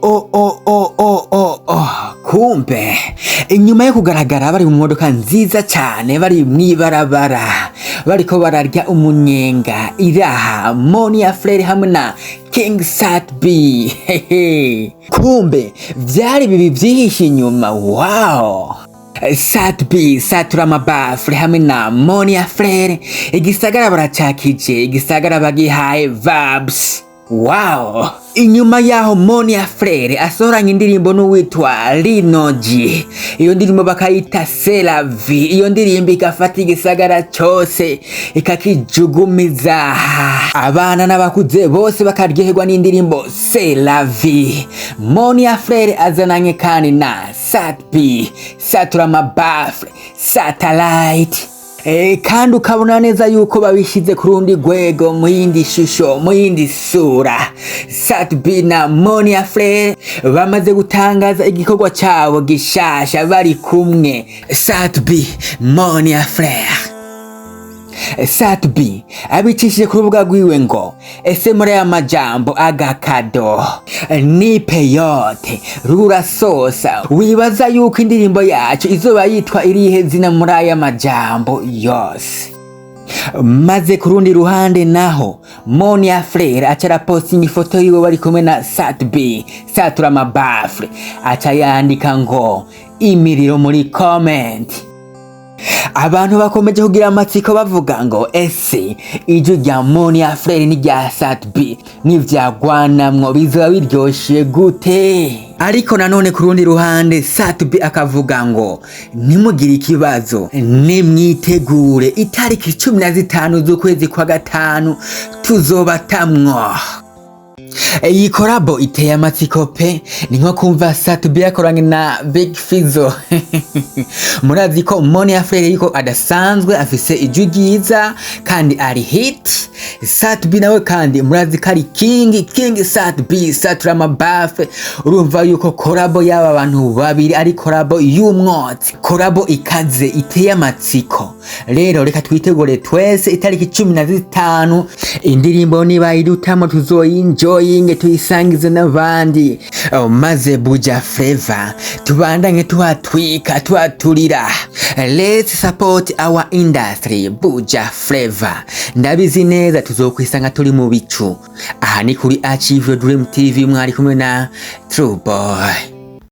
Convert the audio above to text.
Oh, oh, oh, oh, oh, oh. Kumbe inyuma yo kugaragara bari mu modoka nziza cyane, bari mw'ibarabara, bariko bararya umunyenga, iraha Monia Fleur hamwe na King Sat B. Hehe. Kumbe vyari bibi vyihishe inyuma. Wow, Sat B satura amabafure hamwe na Monia Fleur, igisagara baracakije, igisagara bagihaye vibes. Wow! Inyuma yaho Monia Fleur asohoranye indirimbo n'uwitwa Linoji. Iyo ndirimbo bakayita Selavi. Iyo ndirimbo igafata igisagara cyose ikakijugumiza. Abana n'abakuze bose bakaryoherwa n'indirimbo Selavi. Monia Fleur azananye kandi na Sat B, Satura Mabafre, Satellite. Kandi ukabona neza yuko babishyize ku rundi rwego, mu yindi shusho, mu yindi sura. Sat B na Monia Fleur bamaze gutangaza igikorwa cyabo gishasha bari kumwe. Sat B, Monia Fleur. Sat B abicishije ku rubuga rwiwe ngo: "Ese muri aya majambo agakado nipe yote rurasosa, wibaza yuko indirimbo yacu izoba yitwa irihe zina muri aya majambo yose?" Maze ku rundi ruhande naho Monia Fleur aca arapostinga ifoto yiwe bari kumwe na Sat B satura amabafre, aca yandika ngo: "Imiriro muri comment." Abantu bakomeje kugira amatsiko bavuga ngo: "Ese ijwi rya Monia Fleur n'irya Sat B nivyagwanamwo bizoba biryoshe gute?" Ariko nanone ku rundi ruhande Sat B akavuga ngo: "Ntimugire ikibazo, nimwitegure itariki 15 z'ukwezi kwa gatanu tuzobatamwo." Iyi collabo iteye amatsiko pe, ni nko kumva Sat B yakoranye na Big Fizzo. Murazi ko Monia Fleur yuko adasanzwe afise ijwi ryiza kandi ari hit. Sat B nawe kandi murazi ko ari King, King Sat B satura amabafe. Urumva yuko collabo y'aba bantu babiri ari collabo y'umwotsi, collabo ikaze iteye amatsiko. Rero reka twitegure twese itariki 15, indirimbo niba idutamo tuzoyinjoyinge, tuyisangize n'abandi. Oh, maze Buja Flavor tubandanye tuhatwika, tuhaturira. Let's support our industry, Buja Flavor. Ndabizi neza tuzokwisanga turi mu bicu. Aha ni kuri Achieve Your Dream TV, mwari kumwe na True Boy.